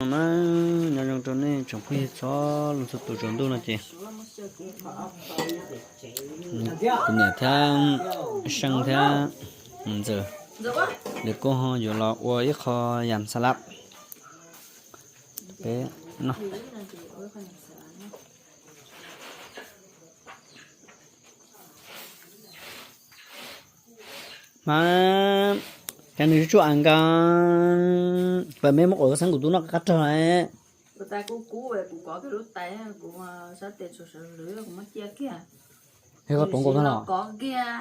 Na, nyob zoo rau nej tsoom phooj ywg txhua leej txhua tus tsaus ntuj no ces kuv niam thiab Seej thiab Ntxawm lawv kuj ho yuav los ua ib qho yam xas las peb noj. Mas cas nws tsuj tsuj as nkaus, pab meb muab quav xeeb kuv tub noj qab rog. Kuv tais kuj kub, kuv kov kiag lub tais, kuv sab tes tshuav sawv lwv, kuv muab cia kiag. Kov nkaus no los kov kiag,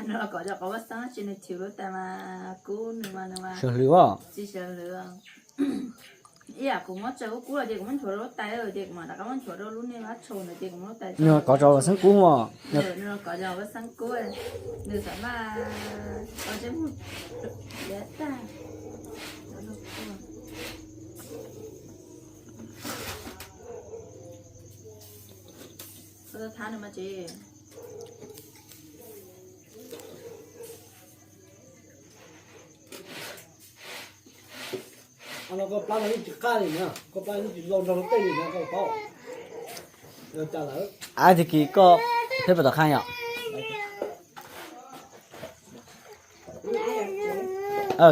nws los kov cov quav xeeb tsis, nws chwv lub tais mas kub, nws mas nws mas sawv lwv, tsis sawv lwv. Ib yam kuv muab tsawg kub kub los ces kuv muab nchuav rau lub tais ces kuv mam rov qab muab nchuav rau lub niag vab tsho ntawd ces kuv muab lub tais. Nws kov cov quav xeeb kub os. Nws los kov cov quav xeeb kub, nws xav mas kov seb mus tag. Thab nws mas tsis. Koj plab no yeej tsis qab li na, koj plab yeej tsis zoo nrog luag tej li na, koj paub. Ab, tag kis koj peb puas tom qab yom?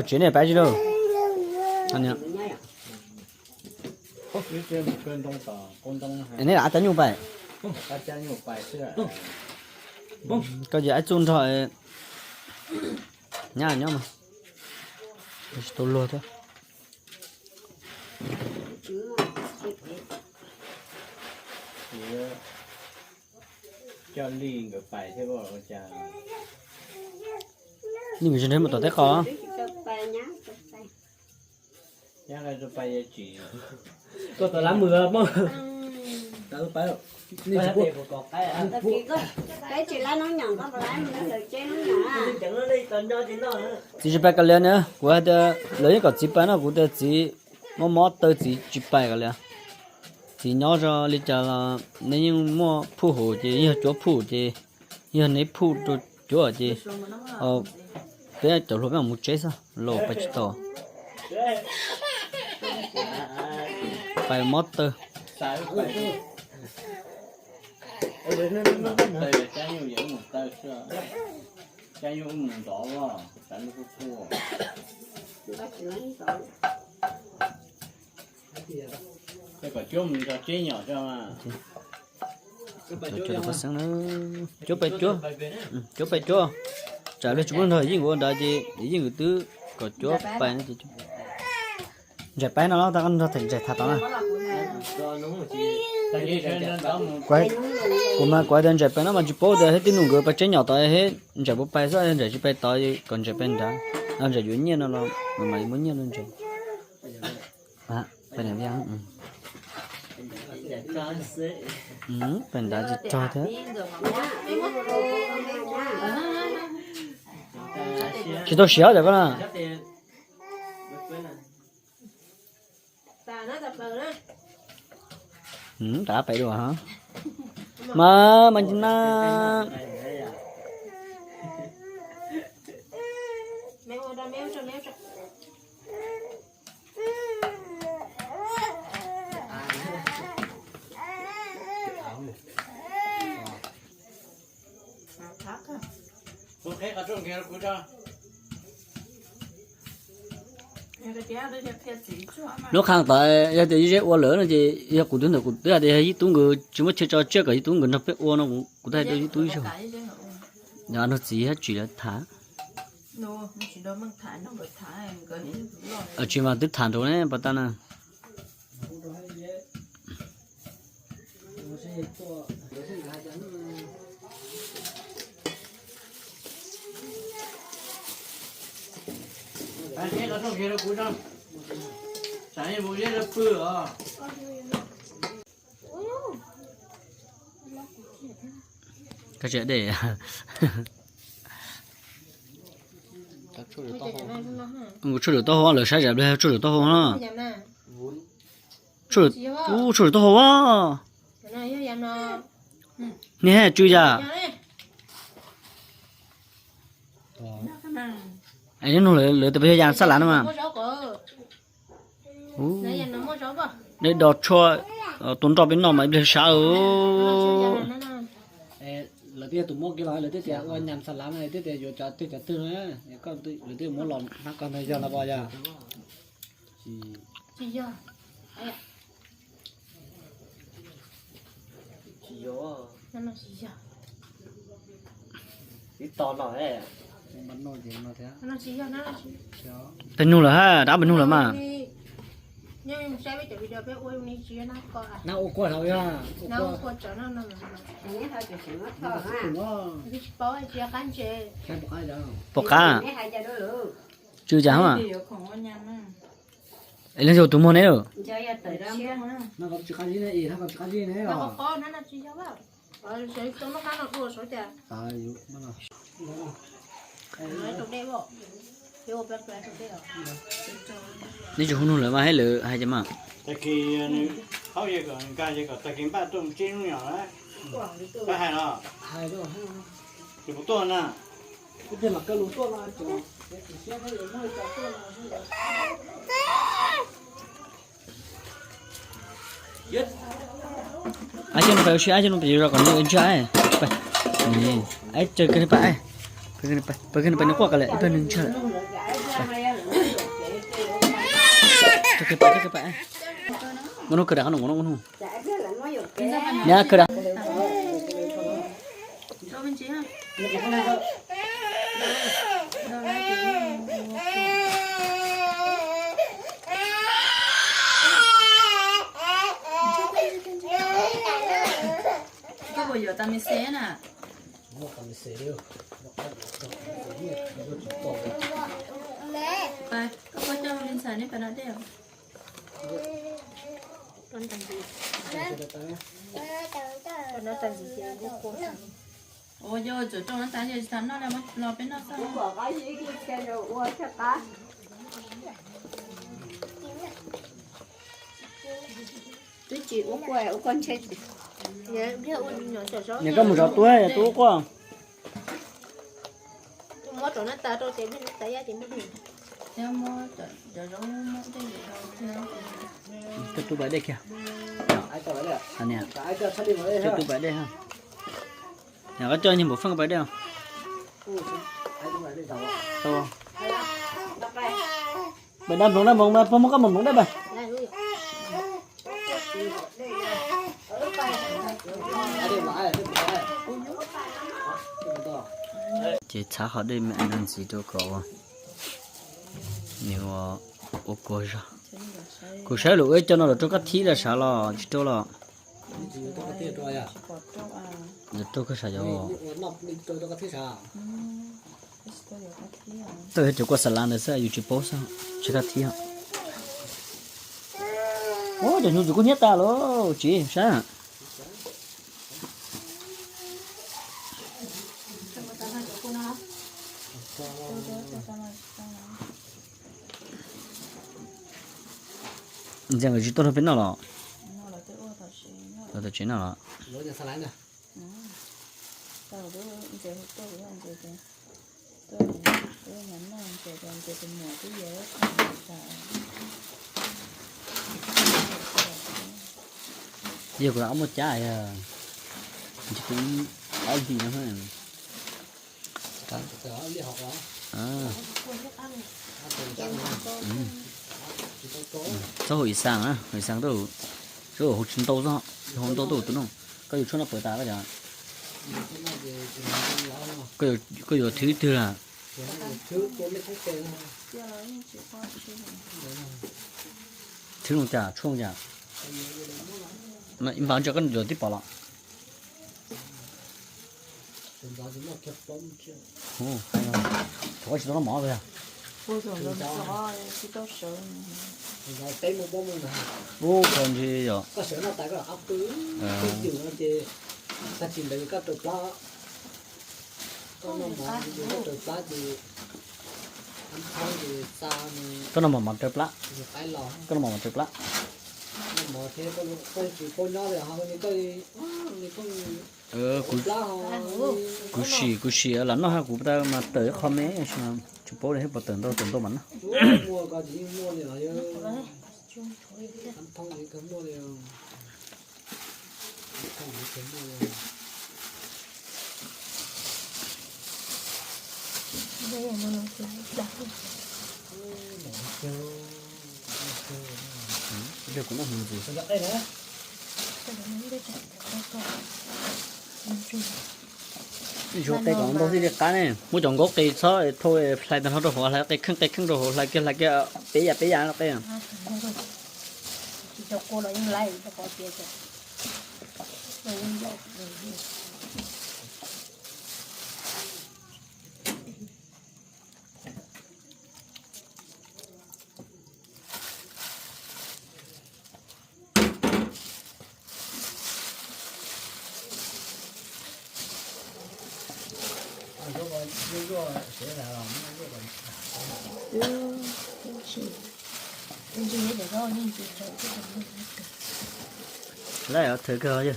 Tsev nej pab tsis lauj? Nej lam ab cab nyuj pais. Koj ces ab txuj nrog nyab nyob mas tsis tau luag thiab. Li nkawd tsev neeg mus tom teb qos. Koj tau lab mus mog. Txiv tsis pais kav liam na, kuv hais tias lawv yeej kom txiv pais no, kuv tias txiv mob mob taw txiv tsis pais kav liam. Txiv nyob zoo li cas los nej yeej muaj phuj hauv ces yog cuab phuj ces yog neb phuj rau cuab ces peb cov hluas peb mam mus tsev xwb los pais tsis tau. Pais mob taw. Cuab pais cuab, cuab pais cuab. Tsam luag tsis muaj nrog yeej ua nrad ces yeej twb kom cuab pais no ces. Ntsaim pais no los tau nrog ntsaim tham tod na. Kuv mas kuv hais tias ntsaim pais no mas tsis paub tias hib tib nus nkawd pais tsev nyom tod hib ntsaim puas pais xwb, ntsaim tsis pais tod kom ntsaim pais nrad, ntsaim yuav nyiaj no los mam li muab nyiaj rau ntsaim. Pais nrad tsis rog thiab. Tsis tau siav cov koj na. Rov qab pais dua. Mas mas na. Lub qhov tod yog tias Yib Zeb ua lawm no ces yog kuv twb ntawm kuv twb hais tias yog Yib Tub nkawd tsis muaj chaw tso tsiaj kom Yib Tub nkawd nrog peb ua no kuv thiaj tias Yib Tub ib zaug. Yog nrog txiv thiab tsis lawv tham. Tsis mas twb tham nraud ne pas tas na. Koj tsis de. Tshuaj lwm taub hau, lawv saib zam pliag tshuaj lwm taub hau no. Ub, tshuaj lwm taub hau a. Niag tsw yam. Nyob nug lawv tias puas yog yam xab lav no mas. Ub, dej do tshuaj, tus nroj peb noj mas ib pliag sab. Lawv twb yog tus muab kiag los lawv twb tias ua nyam xa lav no twb tias yuav cov twg cov twg no, lawv twb muab los hnab ko ntag yog los pom yog. Peb nug lawm ha, dab peb nug lawm mas. Pom qab. Tsw cas hos. Es leej yog tus muag ne lawm. Neb tsis hu nug lawv mas, hais lawv hais cas mas. Tag kis nws haub yawg kom nkag yawg kom tag kis npaj tuaj mus tsib hnub nyom na. Koj hais los? Tsis puas tuaj na? Ab coj no pais ua si, ab coj no pais yuav zos kom nws ntsia. Ab, kawg pais, kawg pais nws quaj kom lawm ib pliag nws ntsia lawm. Kawg pais, kawg pais. Nqua hnub kawg dam qab no, nqua hnub, nqua hnub. Niam kawg dam. Koj puas yuav tas mis xes na? Pais, koj puas coj mis xes neb pais da dej os? Ua yog tsuav rau no tas yog tsis tas noj los peb noj xwb. Twb tsis ua kua, ua kua ntshe tsis. Niam koj mus zov tub, tub ua kua. Muab rau na tas rau ces tas yaj ces muab. Coj tub pais dej kiag. Coj tub pais dej. Niam koj coj nyuag npaum feej pais dej. Pais dab nploov dab nploov, pog muab koj nploov dej pais. Ces txhav qhov dej me ntsis rau kom nws ua kua zog. Kuv saib lawv ua cov no lawv rau kab thib los sav los tsis rau los. Lawv rau koj sav yog. Tau yog cov kua xa lav ntawd xwb yus tsis paub xwb, tsis kab thib. Ub, cov hnyuv txwv kuj hnyiab tas lawm tsis saib. Ntxim nkawd tsis tuaj nrog peb noj los? Los tom tsev noj los? Yog kuv ob muaj cab, ntsis kuv ob hlis no. Txhob hu ib xaas na, hu ib xaas tau, txhob hu tsis ntau xwb, hu ntau tau tus no. Koj yuav tshuaj no pawv tas koj cov, koj yuav thwv twg lawm? Thwv zoo cas, tshuaj zoo cas? Ib npab ntsia koj yuav tib pom los. Hu, tsis tau noj mov li. Ub, koj ntshe yog. Koj noj mov mov raws plab. Koj noj mov mov raws plab. Kuv sim, kuv sim lam noj ha, kuv tau mas tawm ib qho me, tsis paub li thiab, puas tawm ntau tawm ntau mas noj. Kuv noj mus ntxiv. Ib tsuag qe kom ntau xwb li qab ne, muab cov nkaub qe txhob thau, hlais tag nrho rau hauv, hlais qe kheej qe kheej rau hauv, hlais kiag hlais kiag peb yam peb yam qe. Lawv thawm kawg,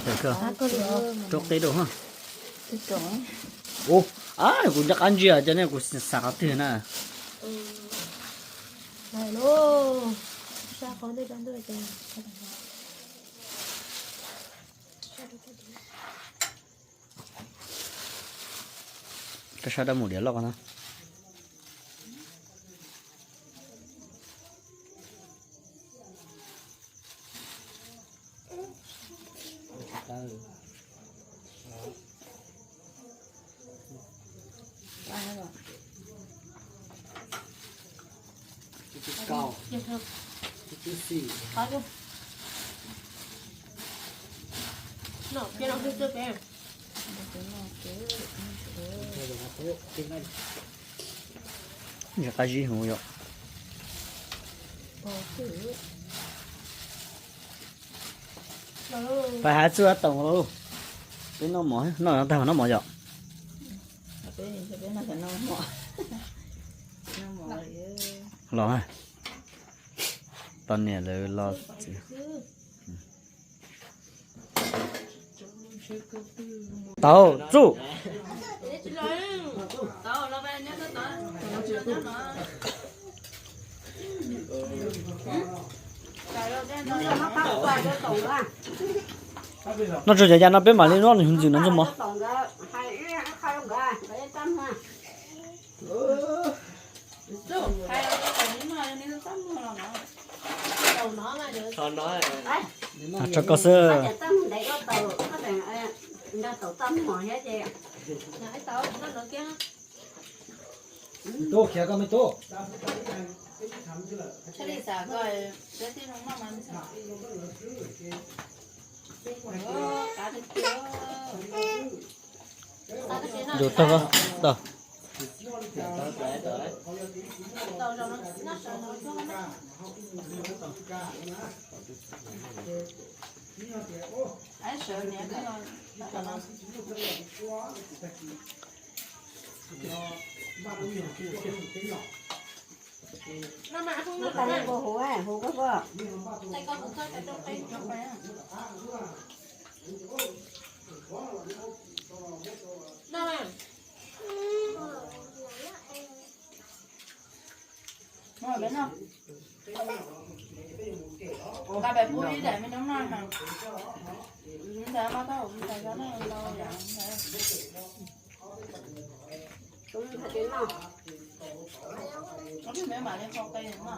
thawm kawg, rau qe rau ha. Ua, kuv nco qab ntsia cov nej kuv xav qhov twg na. Koj sab dab mus diav loj qhov no. Nws qab zib heev yom. Pais hav txuj toom lauj. Peb noj mov, noj tag noj mov yom. Los, tos niam lawv los txiv. Tau txuj. Noj tsuag ces ya no peb mam li noj ntxiv no ntxuag mov. Tso koj xwb. Yus tag, tag. Nqa pais pub ib daim me noob noj. Ntawd mas tau ntawd no ntau yam ntawd. Tus me mam li qhau qe no.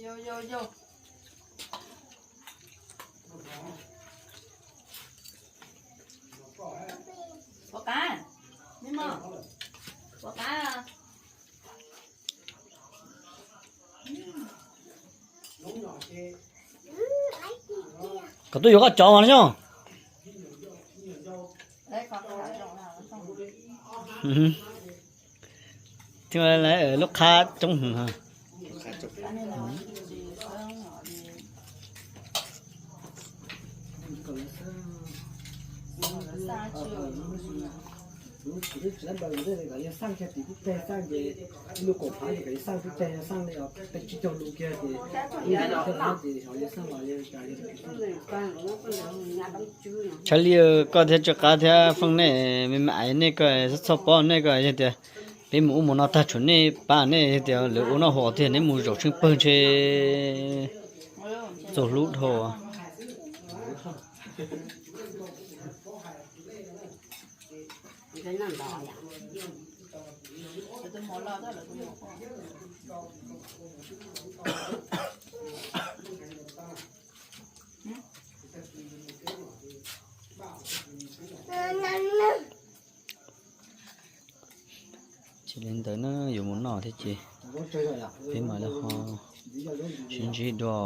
Yau yau yau. Puas qab? Puas qab? Kom tuaj yuav koj cov mas no. Lub qhab coob hwv. Tshaj li koj thiab Tsw Qab thiab Feej nej me me ais nej koj txhob paub nej koj yog tias Peb mus ub mus no tag tshuav nej pab nej tias lawv ua noj haus tiag, neb mus zaum tsheej pawg ntshe txaus hlub dhau. Ces li ntawd na, yuav mus noj thiab ces peb mam li ho sib ntsib dua.